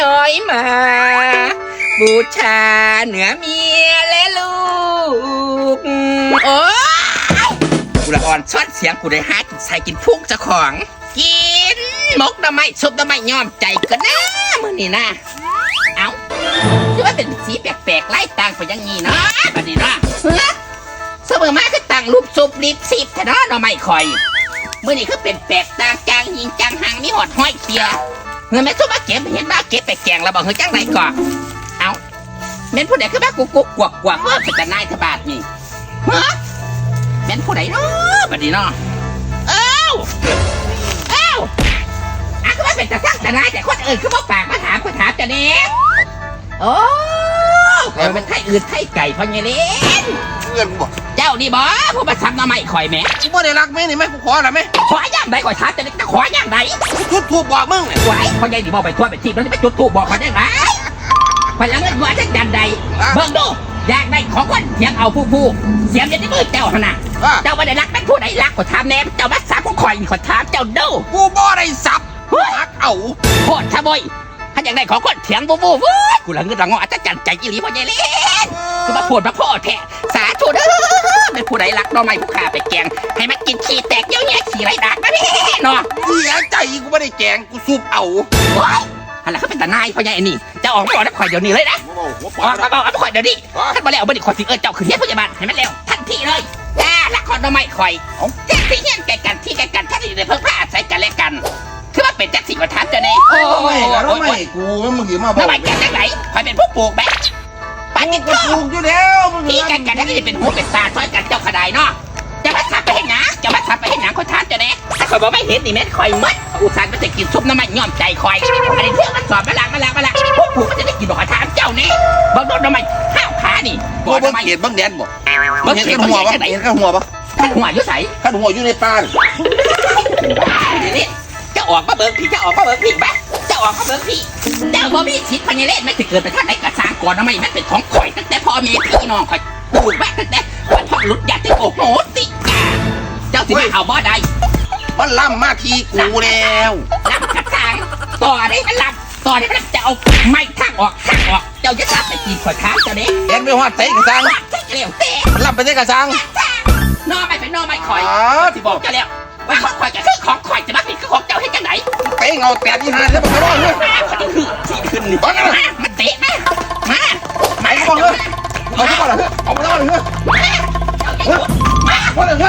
ອ້ອຍມາບູຊາເນື້ອເມຍແລະລູກ. ໂອ້ຍ ກູລະອ່ອນຊ້ອນສຽງ ກູໄດ້ຫາກິນໄສ້ກິນພຸງເຈົ້າຂອງ. ກິນໝົກໜໍ່ໄມ້ ຊຸບໜໍ່ໄມ້ ຍອມໃຈກ່ອນນາມື້ນີ້ນາ. ເອົ້າ ຄືວ່າເປັນສີແປກໆ ລາຍຕ່າງໄປຢ່າງນີ້ເນາະ ບັດນີ້ເນາະ. ເຮີ ຊະເມີມາຄືຕັ້ງຮູບຊຸບລິບຊິບແທ້ເນາະ ໜໍ່ໄມ້ຂ້ອຍ. ມື້ນີ້ຄືເປັນແປກຕ່າງ ຈາງຫີງຈາງຫາງ ມີຮອດຮອຍເຂ່ຍ. ເຮີ ແມ່ນຊຸມມາເກັບເຫັດ ມາເກັບໄປແກງແລ້ວບໍ່ ເຮີ ຈັ່ງໃດເກາະ? ເອົ້າ ແມ່ນຜູ້ໃດຄືມາກຸກໆກວກໆ ເອີ ເປັນຕານາຍແທ້ບາດນີ້. ຮະ ແມ່ນຜູ້ໃດເນາະບັດນີ້ເນາະ? ເອົ້າ ເອົ້າ ອາ ຄືວ່າເປັນຕາສັງຕານາຍແທ້ ຄົນອື່ນຄືບໍ່ປາກມາຖາມ ຂ້ອຍຖາມເຈົ້າແດ່. ໂອ້ ຂ້ອຍແມ່ນໄທອື່ນໄທໄກ ພໍ່ໃຫຍ່ເຫຼັ້ນ. ເອີ້ນບໍ່? ເຈົ້ານີ້ບໍ່ ຜູ້ມາສັບໜໍ່ໄມ້ຂ້ອຍແໝ່? ກູບໍ່ໄດ້ລັກແມ່ນີ້ແມ່ ກູຂໍລະແມ່. ຂໍຍາມໃດ ຂ້ອຍຖາມເຈົ້ານີ້ ຈະຂໍຍາມໃດ? ກູຈຸດທູບບອກມຶງນີ້. ໂອ້ຍ ພໍ່ໃຫຍ່ນີ້ເວົ້າໄປທົ່ວໄປທີບ ແລ້ວຊິໄປຈຸດທູບບອກຂ້ອຍຈັ່ງໃດ? ຂ້ອຍລະເງິນບໍ່ຈັກຈັ່ງໃດ. ອ່ະ ເບິ່ງດູ ຢາກໄດ້ຂອງຄົນຖຽມເອົາຜູ້ຜູ້ ສຽມຢູ່ໃນມືເຈົ້າຫັ້ນນະ. ອ່າ ເຈົ້າບໍ່ໄດ້ລັກ ແມ່ນຜູ້ໃດລັກ ຂ້ອຍຖາມແດ່? ເຈົ້າມາສັບຂອງຂ້ອຍນີ້ ຂ້ອຍຖາມເຈົ້າດູ. ກູບໍ່ໄດ້ສັບ ຫວຍ ລັກເອົາ. ໂພດຊະເວີຍ ຄັນຢາກໄດ້ຂອງຄົນຖຽມບູບູ ເວີຍ ກູລະງຶດລະງໍ ອັດສະຈັນໃຈອີ່ຫຼີພໍ່ໃຫຍ່ເຫຼັ້ນ. ເອີ ຄືມາໂພດມາໂພແທ້. ສາທຸເດີ ແມ່ນຜູ້ໃດລັກໜໍ່ໄມ້ຜູ້ຂ້າໄປແກງ ໃຫ້ມັນກິນຂີ້ແຕກເຍົວແຍະ ຂີ້ໄຫຼດາກມາແດ່ເນາະ. ເສຍໃຈ ກູບໍ່ໄດ້ແກງ ກູຊຸບເອົາ. ໂອ້ຍ ຫັ້ນລະຄືເປັນຕານາຍພໍ່ໃຫຍ່ອັນນີ້. ເຈົ້າອອກມາເວົ້ານຳຂ້ອຍດຽວນີ້ເລີຍນະ. ບໍ່ເວົ້າ ບໍ່ເວົ້າ ອອກມາເວົ້ານຳຂ້ອຍດຽວນີ້. ຮະ ຄັນບໍ່ແລ້ວມື້ນີ້ຂ້ອຍຊິເອີ້ນເຈົ້າຂຶ້ນຮຽນພະຍາບານໃຫ້ມັນແລ້ວທັນທີເລີຍ. ອ່າ ລັກຂອງໜໍ່ໄມ້ຂ້ອຍ. ເອົ້າ ຈັກຊິຮຽນໃກ້ກັນ ທີ່ໃກ້ກັນ ແທນທີ່ຈະໄດ້ເພິ່ງພາອາໄສກັນແລະກັນ ຄືວ່າເປັນຈັ່ງຊີ້ ຂ້ອຍຖາມເຈົ້າແດ່. ໂອ້ຍ ໂອ້ຍ ໜໍ່ໄມ້ກູ ມຶງຊິມາເວົ້າ ໜໍ່ໄມ່ແກ່ນຈັ່ງໃດ? ຂ້ອຍເປັນຜູ້ປູກແໝ່. ປານນີ້ ກູກໍປູກຢູ່ແລ້ວ ມຶງ ທີ່ໃກ້ກັນ ທີ່ຈະເປັນຫູເປັນຕາຊ່ອຍກັນ ເຈົ້າກໍໄດ້ເນາະ. ເຈົ້າມາສັບໄປເຮັດຫຍັງ? ເຈົ້າມາສັບໄປເຮັດຫຍັງ? ຂ້ອຍຖາມເຈົ້າແດ່. ຖ້າຂ້ອຍບໍ່ມາເຮັດນີ້ແມ່ນຂ້ອຍໝົດ. ອຸດສ່ານມາຊິກິນຊຸບໜໍ່ໄມ້ຍອມໃຈຂ້ອຍ. ອັນນີ້ເທື່ອມັນສອບມາລາ ມາລາ ມາລາ ພວກກູມັນຈະໄດ້ກິນບໍ່? ຂ້ອຍຖາມເຈົ້ານີ້. ເບິ່ງດູໜໍ່ໄມ້ຫ້າວຂານີ້. ບໍ່ເບິ່ງເຂດເບິ່ງແດນບໍ່? ເບິ່ງເຂດເບິ່ງແດນຈັ່ງໃດ? ເຫັນຄັນຫົວບໍ່? ຄັນຫົວຢູ່ໃສ? ຄັນຫົວຢູ່ໃນປ່າ. ເຈົ້າອອກມາເບິ່ງພີ້ ເຈົ້າອອກມາເບິ່ງພີ້ ໄປ ເຈົ້າອອກມາເບິ່ງພີ້. ເຈົ້າບໍ່ມີສິດ ພະຍາເລດ ມັນຊິເກີດໄປທາງໃດກໍຊ່າງ ກອໜໜໍ່ໄມ້ມັນເປັນຂອງຂ້ອຍ ຕັ້ງແຕ່ພໍ່ແມ່ພີ່ນ້ອງຂ້ອຍປູກມາ ຕັ້ງແຕ່ບັນພະບຸລຸດ ຍາຕິໂກໂຫຕິກາ. ເຈົ້າຊິມາເອົາບໍ່ໄດ້. ມັນລ້ຳມາທີ່ກູແລ້ວ. ລ້ຳກະຊ່າງ ຕໍ່ໄດ້ມັນລ້ຳ ຕໍ່ໄດ້ມັນລ້ຳ ຈະເອົາໄມ້ທາງອອກ ທາງອອກ ເຈົ້າຢ່າສັບໄປຕີນຂ້ອຍ ຖາມເຈົ້າເດ້. ແລ່ນໄປຮອດໃສກະຊ່າງ ວ່າໃສກະແລ້ວແຕ່ ມັນລ້ຳໄປໃສກະຊ່າງ ວ່າແຕ່ ໜໍ່ໄມ່ເປັນໜໍ່ໄມ້ຂ້ອຍ. ອໍ ຊິບອກເຈົ້າແລ້ວ ວ່າຂອງຂ້ອຍກໍຄືຂອງຂ້ອຍ ຈະມາຜິດຄືຂອງເຈົ້າເຮັດຈັ່ງໃດ? ເຕະເອົາແຕກອີ່ຫ່າເດ້ ບັກກະລອນເອີຍ. ມັນຄືທີ່ຂຶ້ນນີ້ ມາ ມາເຕະ ມາ ມາ ມາ ມາ ເອົາມາເລີຍ ເອົາມາເລີຍ ເອົາມາເລີຍ ມາ ມາເລີຍ ເອີ